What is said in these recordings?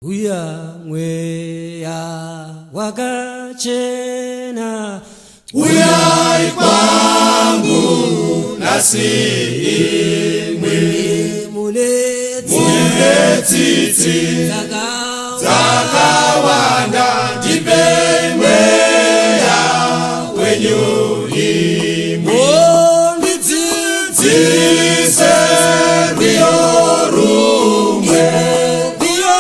Uya mweya wakachena. Uyai kwangu nhasi imwi mune mune tsitsi dzakawanda, ndipei mweya wenyu imwi. Ondidzidzise Dzise rwiyo rumwe rwiyo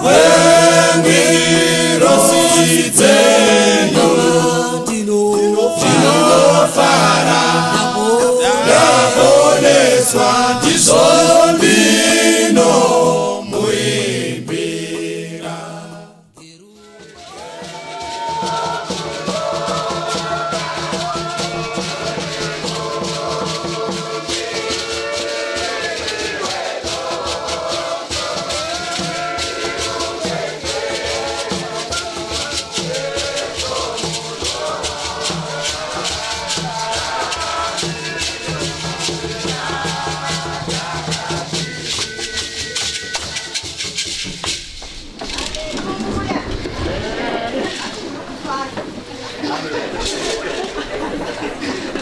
rwengirozi dzenyu. Ndinofara ndaponeswa, ndizvo ndinomuimbira.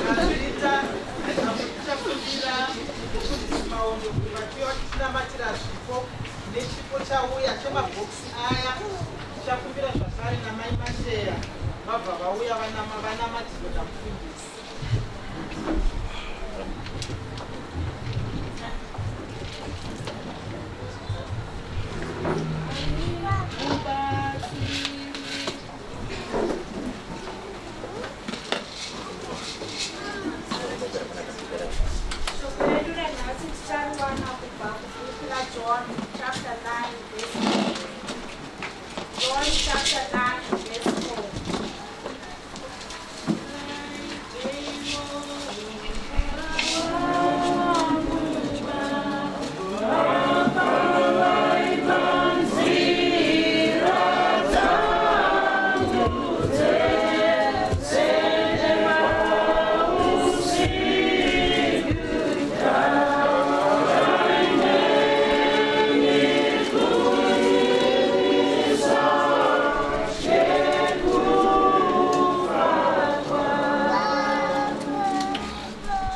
Mazviita. Tichakumbira mufundisi Maondo kuti vatiwe vachitinamatira zvipo nechipo chauya chemabhokisi aya. Tichakumbira zvakare namai Masheya vabva vauya vanamatirwe namufundisi. Shoko redu ranhasi tichariwana kubva kubhuku raJohn chapter 9 verse 4. John chapter 9 verse 4.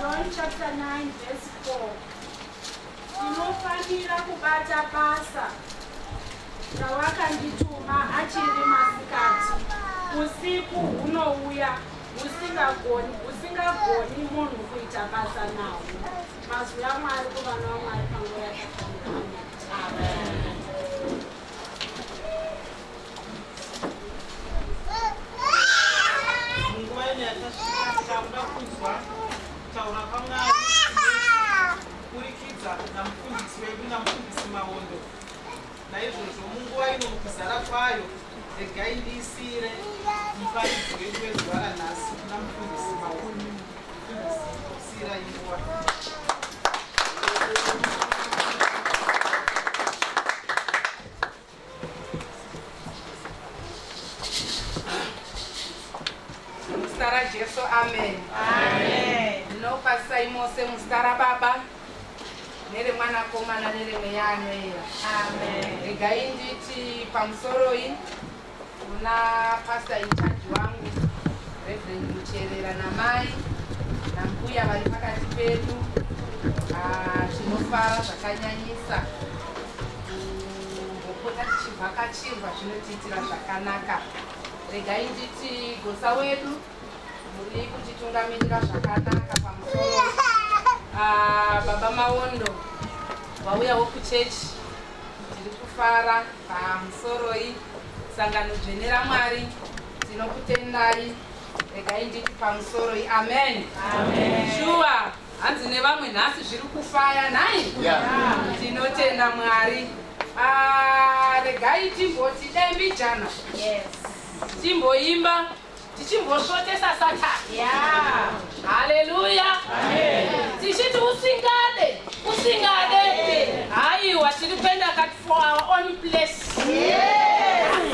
John chapter 9 verse 4. Tinofanira kubata basa rawakandituma achiri masikati. Usiku hunouya husingagoni munhu kuita basa nahwo. Mazwi aMwari kuvana vaMwari panguva yakafanira. Amen. Munguva ino yatasvika takuda kunzwa kutaura kwaMwari kuburikidza namufundisi wedu, namufundisi Maondo. Naizvozvo munguva ino, mukuzara kwayo, regai ndiisire muparidzi wedu wezuva ranhasi kuna mufundisi Maondo. Mufundisi, siyirai nguva. Muzita raJesu, amen. Ndinokwazisai mose muzita raBaba nereMwanakomana nereMweya Anoera. Regai nditi pamusoroi kuna pastor in charge wangu, Reverend Mucherera, namai nambuya vari pakati pedu. Ah, tinofara zvakanyanyisa kumbopota tichivhakachirwa, zvinotiitira zvakanaka. Regai nditi gosa wedu muri kutitungamirira zvakanaka pamusoro. Ah, baba Maondo vauyawo kuchechi, tiri kufara pamusoroi. Sangano dzvene raMwari, tinokutendai. Regai nditi pamusoroi, amen. Shuwa hanzi nevamwe nhasi zviri kufaya nhai. Tinotenda Mwari. Ah, regai timboti dembijana, timboimba tichimbosvotesa Satani. Haleluya! Tichiti usingade, usingade, haiwa, tiri kuenda kati for our own place.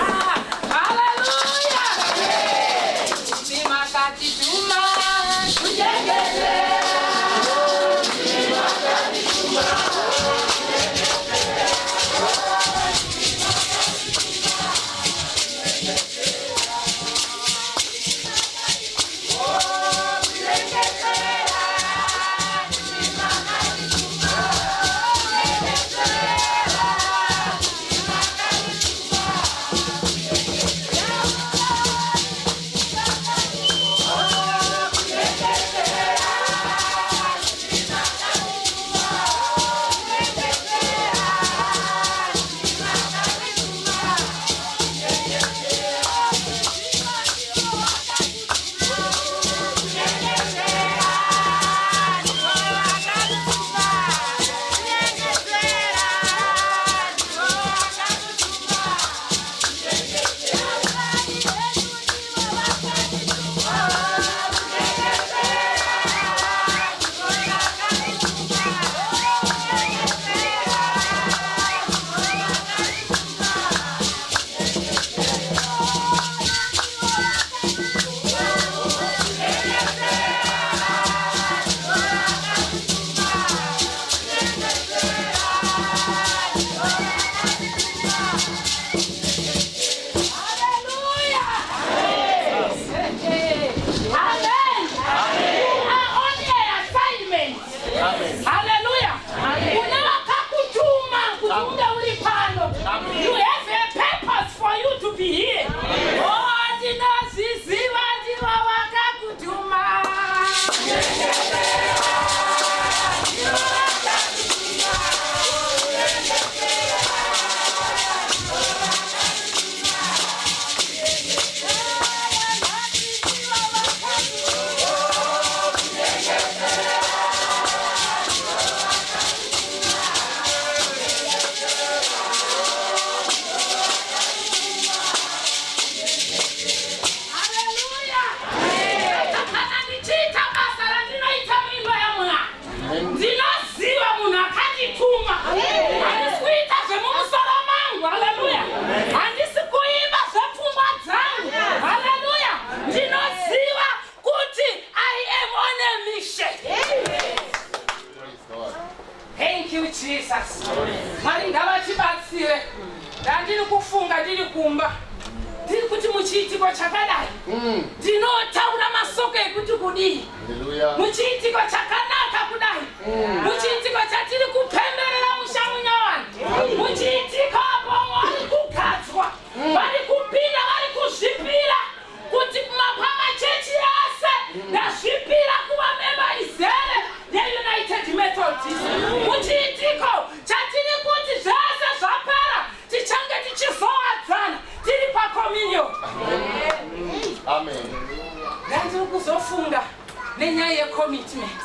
Ah, haleluya! Makatituma kuchengetera. kuti unge uri pano. You have a purpose for you to be here. Oh, ndinozviziva ndivo vakakutuma. Haleluya! Kana ndichiita basa randinoita muimba yaMwari, ndinoziva munhu akandituma. Handisi kuita zvemumusoro mangu. Haleluya! Handisi kuimba zvepfungwa dzangu. Haleluya! Ndinoziva kuti I am on a mission. Thank you, Jesus. Mwari ngavatibatsire. Ndandiri kufunga ndiri kumba, ndiri kuti muchiitiko chakadai ndinotaura masoko ekuti kudii? Hallelujah. Muchiitiko chakanaka kudai, muchiitiko chatiri kupemberera musha munyowani, muchiitiko apo vari kugadzwa, vari kupinda, vari kuzvipira kuti mapamachechi ese ndazvipira kuva memba izere yeUnited Methodist, muchiitiko chatiri kuti zvese zvapera, tichange tichizowadzana tiri pacommunion. Amen. Ndandiri kuzofunga nenyaya yecommitment.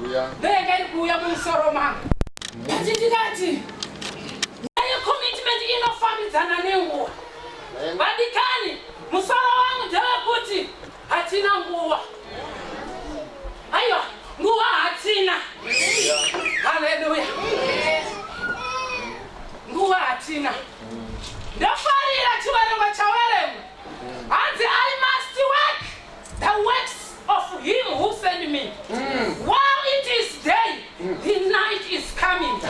Hallelujah. Ndoyanga iri kuuya mumusoro mangu, ati ndikati nyaya yecommitment inofambidzana nenguva. Amen. Vadikani, musoro wangu ndewekuti hatina nguva. Aiwa, nguva hatina. Haleluya, nguva hatina. Ndofarira chiverengo chaverengwa, hanzi, "I must work the works of him who sent me while it is day. The night is coming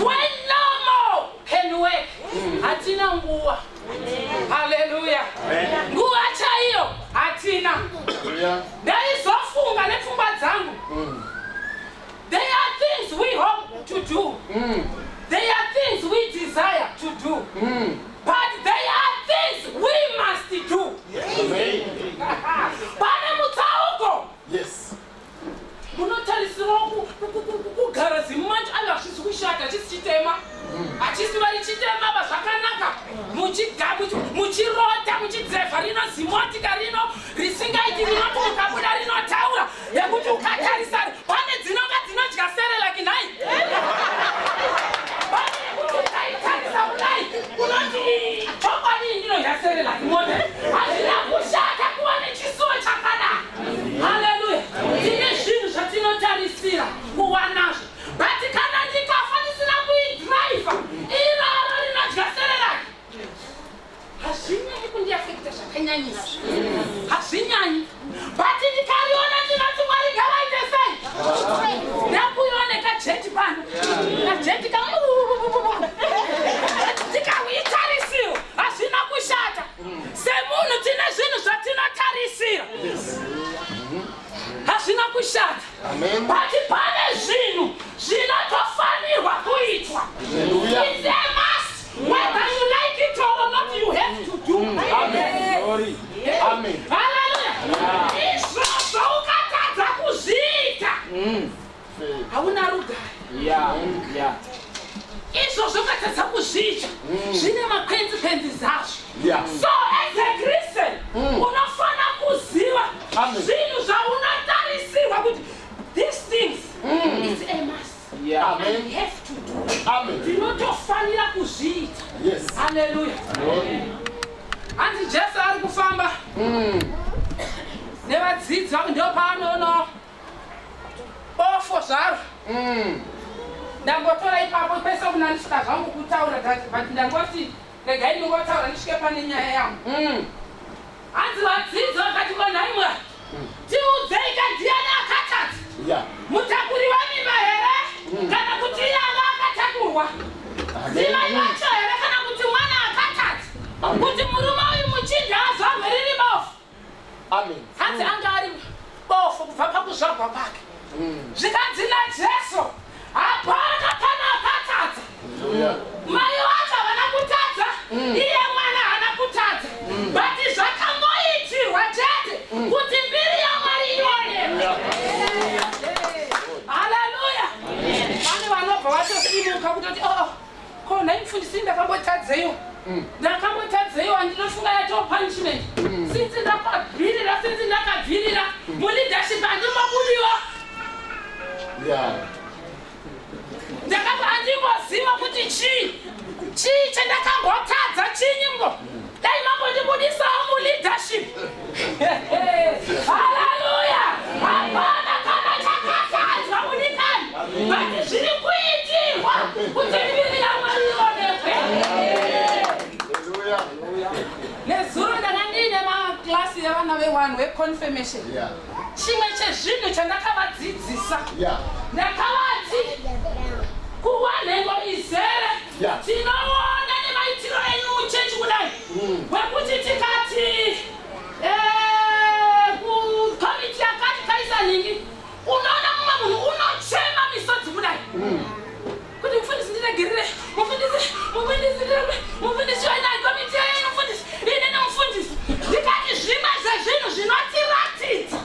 when no more can work." Hatina nguva. Haleluya, nguva chaiyo hatina. Hallelujah. Ndaizofunga nepfungwa dzangu, there are things we hope to do, there are things we desire to do, but there are things we must do. Amen. Pane mutsauko. Munotarisirawo kugara zimanje. Aiwa, hazvisi kushata, hachisi chitema, hachisi vari chitema ba, zvakanaka. Muchirota muchidhiraivha rino zimotika rino risingaiti, rinoti ukabuda rinotaura nekuti ukatarisa pane dzinonga dzinodya Cerelac nhai. Pane yekuti ukaitarisa kudai unoti, "Ii, chokwadi iyi ndinodya Cerelac mota." Hazvina kushata kuva nechisuwo chakadai. Haleluya. Tine zvinhu zvatinotarisira kuwa nazvo, but kana ndikafa ndisina kuidhiraivha iroro rinodya Cerelac, hazvinyanyi kundiafekta zvakanyanyisa, hazvinyanyi. But ndikariona ndinoti, "Mwari ngavaite sei." Ndakuione kajeti pano, kajeti ka ndikauitarisiro, hazvina kushata. Semunhu tine zvinhu zvatinotarisira, hazvina kushata. Amen. But pane zvinhu zvinotofanirwa kuitwa. Hallelujah. It's a must. Whether you like it or not, you have to do. Amen. Glory. Amen. Haleluya. Izvozvo ukatadza kuzviita, Faith. hauna rugare. Izvozvo ukatadza kuzviita, zvine maconsequences azvo. So as a Christian, unofana kuziva Amen. zvinhu zvaunotarisirwa kuti these things, it's a must. I Amen. have to do it. Amen. Ndinotofanira kuzviita. Haleluya. Glory. Hanzi Jesu ari kufamba nevadzidzi vavo, ndo paanono bofo zvaro. Ndangotora ipapo pese kuna ndisvika zvangu kutaura, but ndangoti regai ndingotaura ndisvike pane nyaya yangu. Hanzi vadzidzi vakati, "Konhai Mwari, tiudzei ka, ndiani akatadza? Mutakuri wemimba here, kana kuti iye anga akatakurwa? Ndimai vacho here, kana kuti mwana akatadza kuti murume uyu muchinda azvarwe riri bofu?" Amen. Hanzi anga ari bofu kubva pakuzvarwa kwake. Zvikanzi naJesu, hapana kana akatadza. Hallelujah. Mai vacho havana kutadza, iye mwana haana kutadza, but zvakangoitirwa chete kuti mbiri yaMwari ionekwe. Haleluya! Vane vanobva vatosimuka kutoti, oo, ko nhai mufundisi, ndakambotadzeiwo, ndakambotadzeiwo? Handinofunga yatoo punishment since ndakabvirira, since ndakabvirira muleadership, handimbobudiwa. Ndakabva handimboziva kuti chii, chii chandakambotadza, chinyingo dai mambondibudisawo muleadership. Haleluya! Hapana kana chakatadzwa, mudikani, but zviri kuitirwa kuti mbiri yaMwari ionekwe. Hallelujah. Nezuro ndanga ndiine maklasi evana ve1 weconfirmation. Chimwe chezvinhu chandakavadzidzisa, ndakavati kuva nhengo izere, tinoona nemaitiro enyu muchechi kudai, wekuti tikati kukomiti yakati kaisa nhingi, unoona mumwe munhu unochema misodzi kudai kuti, "Mufundisi, ndiregerere, mufundisi, mufundisi, mufundisi, wainai komiti yenyu, mufundisi, inini mufundisi." Ndikati zvimwe zvezvinhu zvinotiratidza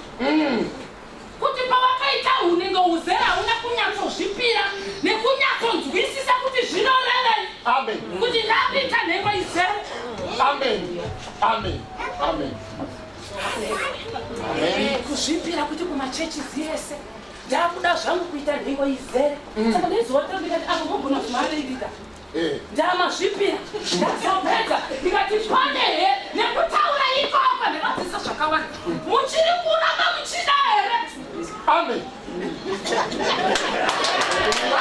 kuti pawakaita hunenge uzere hauna kunyatsozvipira nekunyatsonzwisisa kuti zvinorevei Amen. kuti ndakuita nhengo izere. Amen. Amen. Amen. Amen. Kuzvipira kuti kumachechisi ese ndakuda zvangu kuita nhengo izere, saka ndaizovatira ndikati apo mogona kumareirita. Ndamazvipira, ndazopedza ndikati pane he nekutaura ikoko ndakadzidzisa zvakawanda, muchiri kuramba muchida here? Amen.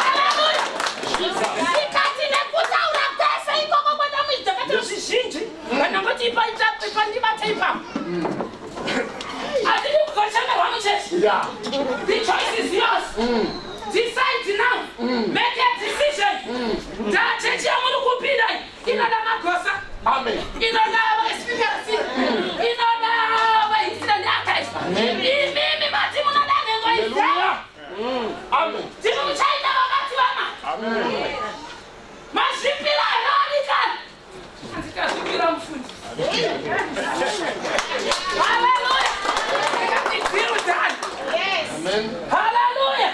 Haleluya! Ndikati nekutaura kwese ikoko kwandamuita kati zvizhinji vanangoti ipa ipa ndibate ipapo, handidi kuzochemerwa muchechi. The choice is yours. Decide now. Make a decision. Ndachechi yamuri kupinda iyi inoda magosa, Amen. inoda vaSPPRC, inoda vahistory and archives. Imimi mati munoda nhengo izere. Hallelujah. Amen. Ndimi muchaita vakati vama. Amen. Mazvipira here, vadikani? Handikazvipira, mufundisi. Haleluya! Ndikati deal done. Amen. Haleluya!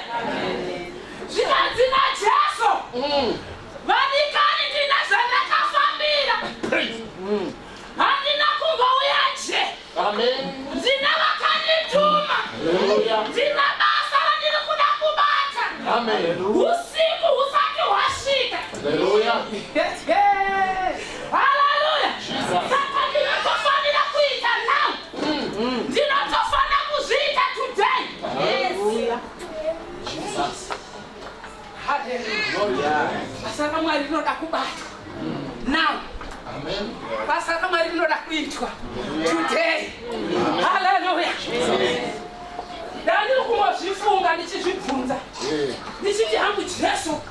Zvikanzi naJesu, vadikani, ndina zvandakafambira. Praise. Handina kungouya nje. Amen. Ndina vakandituma. Hallelujah. Ndina basa randiri kuda kubata Amen. usiku husati hwasvika. Hallelujah. Haleluya! Saka ndinotofanira kuita now, ndinotofanira kuzviita today. Jesus. Haleluya! Basa raMwari rinoda kubatwa now. Amen. Basa raMwari rinoda kuitwa today. Haleluya! Ndandiri kungozvifunga ndichizvibvunza ndichiti hangu, Jesu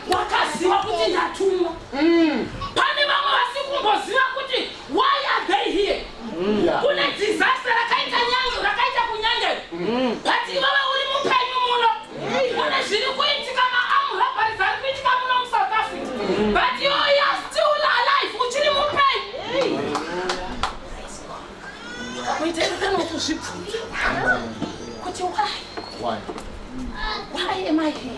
wakaziva kuti ndatumwa. Pane vamwe vasi kumboziva kuti why are they here. Kune disaster rakaita nyange rakaita kunyange, but ivava uri mupenyu muno. Kune zviri kuitika, maarmed robberies ari kuitika muno muSouth Africa, but you are still alive, uchiri mupenyu. Kuita kuzvibvunza kuti why? Why? Why am I here?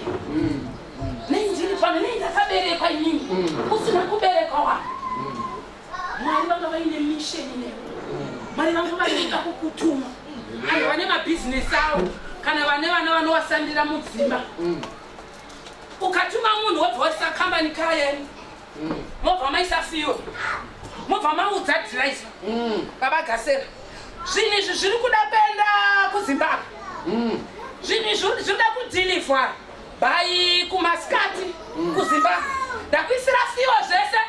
Nei ndiri pano? Nei ndakaberekwa inini usina kuberekwa wa? Mwari vanga vaine mission newe, Mwari vanga vaida kukutuma. Vanhu vane mabhizinesi avo kana vane vana vanovasandira mudzimba, ukatuma munhu wobva waisa kambani kaa yenyu, mobva maisa fuel, mobva maudza dhiraivha, "Baba Gasera, zvinhu izvi zviri kuda kuenda kuZimbabwe, zvinhu izvi zviri kuda kudhilivhwa by kumasikati kuZimbabwe. Ndakuisira fuel zvese,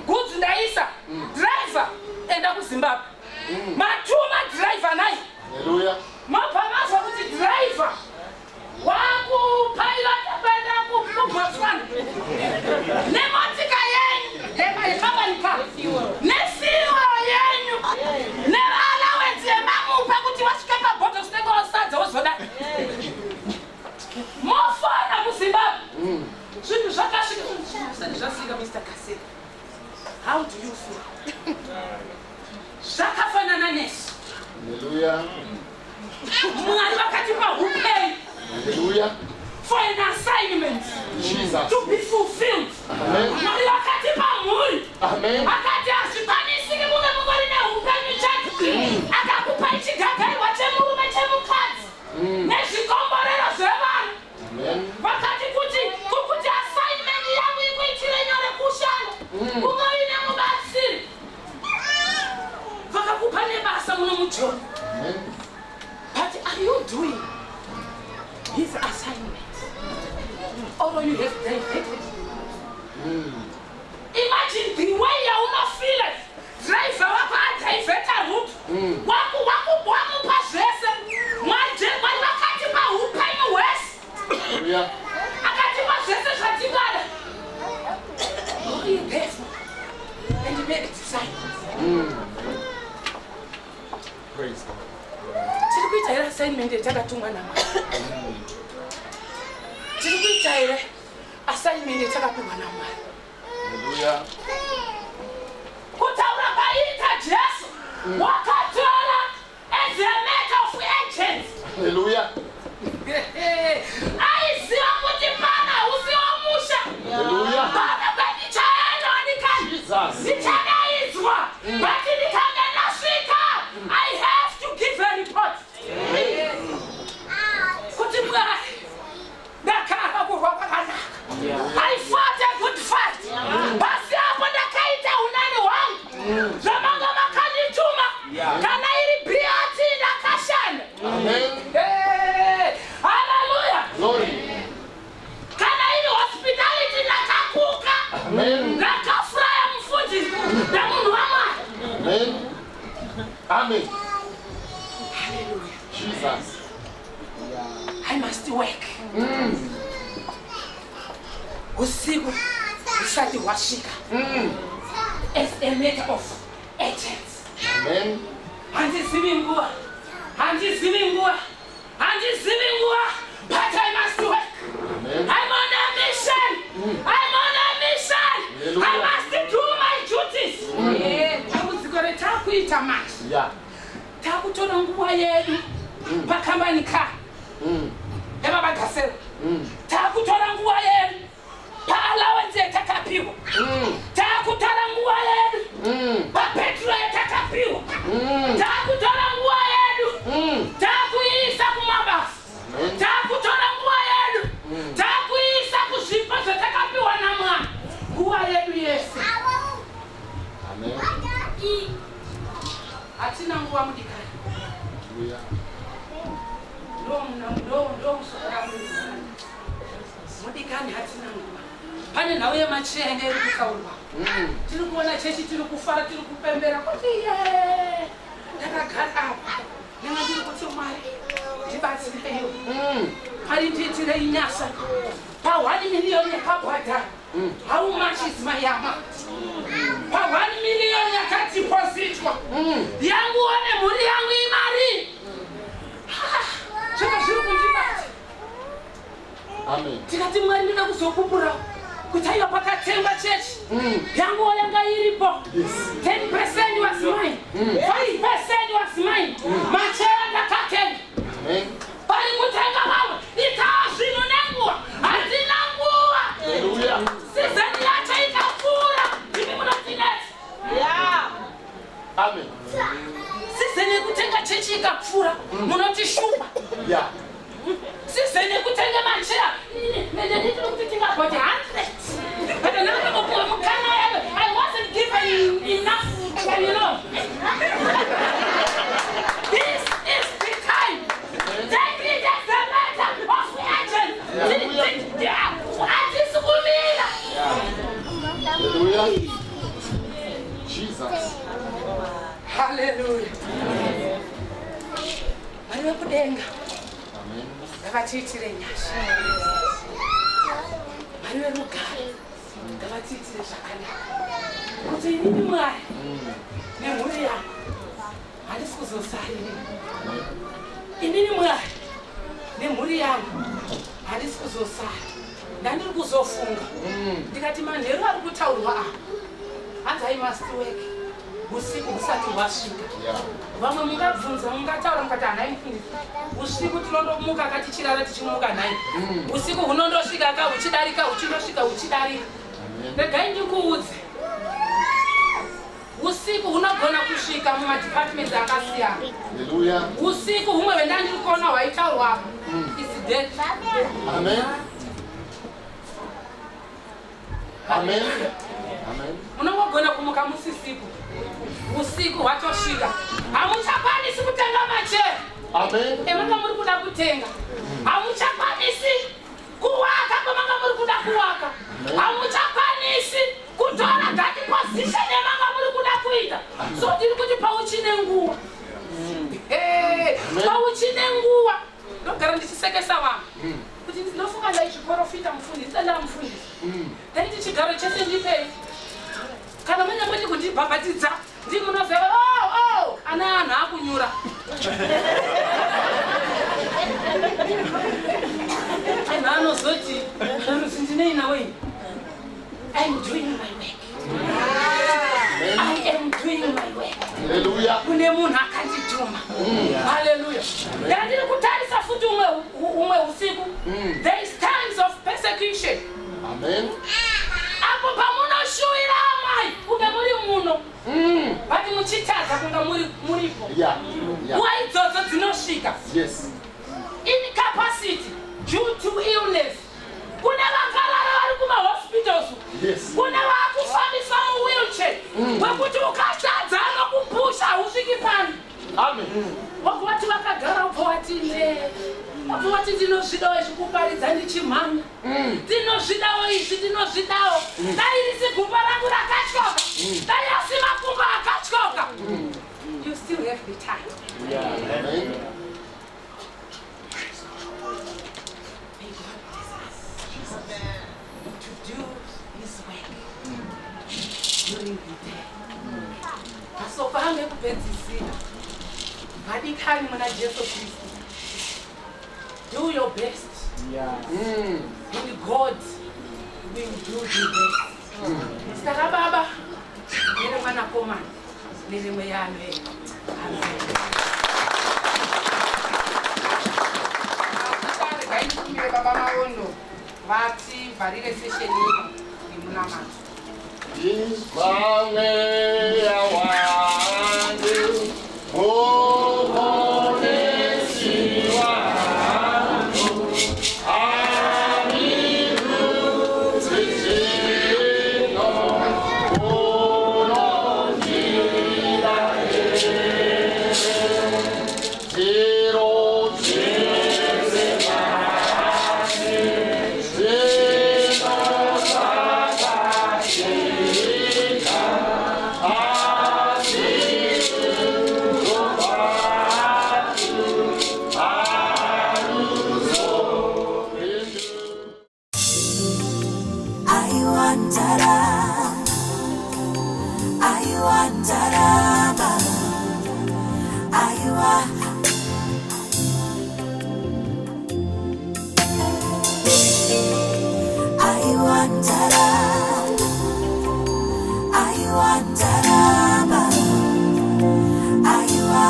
goods ndaisa, dhiraivha enda kuZimbabwe." Matuma dhiraivha nai. Hallelujah. Mabva mazwa kuti dhiraivha wakupailota kuenda kuBotswana nemotika yenyu yekambani car nefuel yenyu neallowance yemamupa kuti wasvike pabhodho kutenga wasadza wozoda. Mofona kuZimbabwe, zvinhu zvakasvika zvisati. Zvakaitika, Mr Kasera, how do you feel? Zvakafanana nesu. Hallelujah. Mwari vakatipa upenyu Hallelujah. for an assignment Jesus. to be fulfilled. Amen. Mwari vakatipa mhuri. Amen. Akati hazvikwanisiki munge mungori neupenyu chete. Akakupai chigagairwa chemurume, chemukadzi, nezvikomborero zvevana. Amen. Vakati kuti kukuti assignment yangu ikuitire nyore kushanda, unge uine mubatsiri. Vakakupa nebasa muno mujoni. Amen. But are you doing his assignment or you have diverted? Imagine the way yaunofeela driver wako adiverta route. Wamupa zvese. Mwari vakatipa upenyu hwese. Hallelujah. Akatipa zvese zvatingada. Go ye therefore and make disciples. Praise God. Tiri kuita here assignment yatakatumwa naMwari? Tiri kuita here assignment yatakapiwa naMwari? Hallelujah. Kutaura kwaiita Jesu, wakatora as a matter of urgency. Hallelujah. Aiziva kuti pana usiwo musha. Hallelujah. Pana kwendichaenda, ndikani Jesus. ndichadaidzwa, but ndikange ndasvika, I have to give a report kuti Mwari, ndakarwa kurwa kwakanaka. I fought a good fight. Pasi apo ndakaita unani hwangu zvamanga makandituma. Kana iri BRT, ndakashanda. Amen. Hey, haleluya. Glory. Kana iri hospitality, ndakakuka. Amen. Ndakafuraya mufundisi ndamunhu waMwari. Amen. Amen. Haleluya. Jesus. I must work usiku usati hwasvika as a matter of urgency. Amen. Handizivi nguva, handizivi nguva, handizivi nguva, but I must work. Amen. I'm on a mission. I'm on a mission. I Hallelujah. must do my duties. Dambudziko retakuita manje, takutora nguva yedu pakambani ka yavabagasera, takutora nguva yedu paallowance yatakapiwa, takutora nguva yedu papetrol yatakapiwa, takutora nguva yedu takuiisa kumabasa, Amen. takutora nguva yedu takuiisa kuzvipo zvatakapiwa naMwari, nguva yedu yese. Amen. Hatina nguva, mudikani. Hallelujah. Ndo musokora mudikani, hatina nguva. Pane nhau yemacheya yanga iri kutaurwa. Tiri kuona chechi, tiri kufara, tiri kupembera kuti ye ndakagara apa, ndanga ndiri kuti, "Mwari, ndibatsireiwo. Mwari, ndiitirei nyasha. Pa1 million yakabhadhara, how much is my amount? Pa1 million yakadhipositwa, yanguwo nemhuri yangu imari?" Zvaka zviri kundibata. Amen. Tikati, "Mwari, ndinoda kuzopupurawo kuti aiwa, pakatengwa chechi, yanguwo yanga iripo. 10% was mine, 5% was mine. Macheya ndakatenga." Amen. Pari kutenga vamwe, itaa zvinhu nenguva. Hatina nguva. Hallelujah. Season yacho ikapfuura, imi munotinetsa. Amen. Season yekutenga chechi ikapfuura, munotishupa. Season yekutenga macheya, nditiri kuti tingabhoti 100, but ndinokupiwa mukana yayo. I wasn't given enough. This is the time. Take it as a matter of urgency. Hatisi kumira. Hallelujah. Jesus. Haleluya. Mwari vekudenga Amen. ngavatiitire nyasha. Mwari verugare ngavatiitire zvakanaka kuti inini, Mwari, nemhuri yangu handisi kuzosara. Inini, Mwari, nemhuri yangu handisi kuzosara. Ndandiri kuzofunga ndikati manheru ari kutaurwa apa, hanzi I must work usiku husati hwasvika. Vamwe mungabvunza, mungataura mukati, "Hanai mufundisi, usiku tinondomuka katichirara tichimuka nhai, usiku hunondosvika ka huchidarika, huchindosvika huchidarika." Regai ndikuudze, usiku hunogona kusvika mumadepartments akasiyana. Hallelujah. Usiku humwe hwendandiri kuona hwaitaurwa apa is death. Amen. Amen. Amen. Munongogona kumuka musisiku, usiku hwatosvika, hamuchakwanisi kutenga machero Amen. emanga muri kuda kutenga, hamuchakwanisi kuwaka kwamanga muri kuda kuwaka, hamuchakwanisi kutora that position yamanga muri kuda kuita. So ndiri kuti pauchine nguva, Eh, pauchine nguva. Ndogara ndichisekesa vanhu kuti ndinofunga ndaizviprofita mufundisi, ndanda mufundisi, ndaiti chigaro chese ndipei, kana manyamboti kundibhabhatidza ndimunoziva. Oh, ana anhu akunyura, anhu anozoti aruzi ndinei nawe. I'm doing my work, I am doing my work. Hallelujah. Kune munhu akandituma. Haleluya. Ndandiri kutarisa futi umwe usiku. There is times of persecution. Amen. Apo pamunoshuwira amai kunge muri muno, but muchitadza kunga muripo. Nguva idzodzo dzinosvika. Incapacity due to illness. Kune vakarara vari kumahospitals. Kune vakufambiswa muwheelchair, wekuti ukatadza anokupusha, hausviki pano. Amen. Wabva vakagara, ubva wati ne, wabva wati ndinozvidawo izvi, kuparidza ndichimhanya ndinozvidawo izvi, ndinozvidawo. Dai risi gumba rangu rakatyoka, dai asi makumbo akatyoka. You still have the time. Amen. May God bless us to do his work during the day. Masoko angu ekupedzisira, vadikani muna Jesu Kristu, do your best and God will do the best. Zita raBaba nereMwanakomana neremweya. Amen, amen. Regai ndikumbire Baba Maondo vativharire session ino nemunamato. Mweya wangu, Muponesi wangu, anirudzi zvino unondida here? Zviro zvese pasi zvinosakasika, asi rudo rwako haruzopinduki. Aiwa ndarama, aiwa ndarama, aiwa. Aiwa ndarama, aiwa ndarama, aiwa.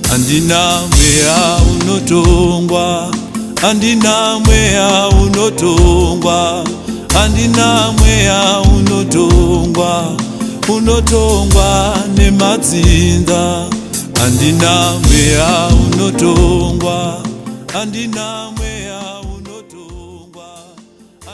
Handina mweya unotongwa, handina mweya unotongwa, handina mweya unotongwa, unotongwa nemadzinza. Handina mweya unotongwa, handina.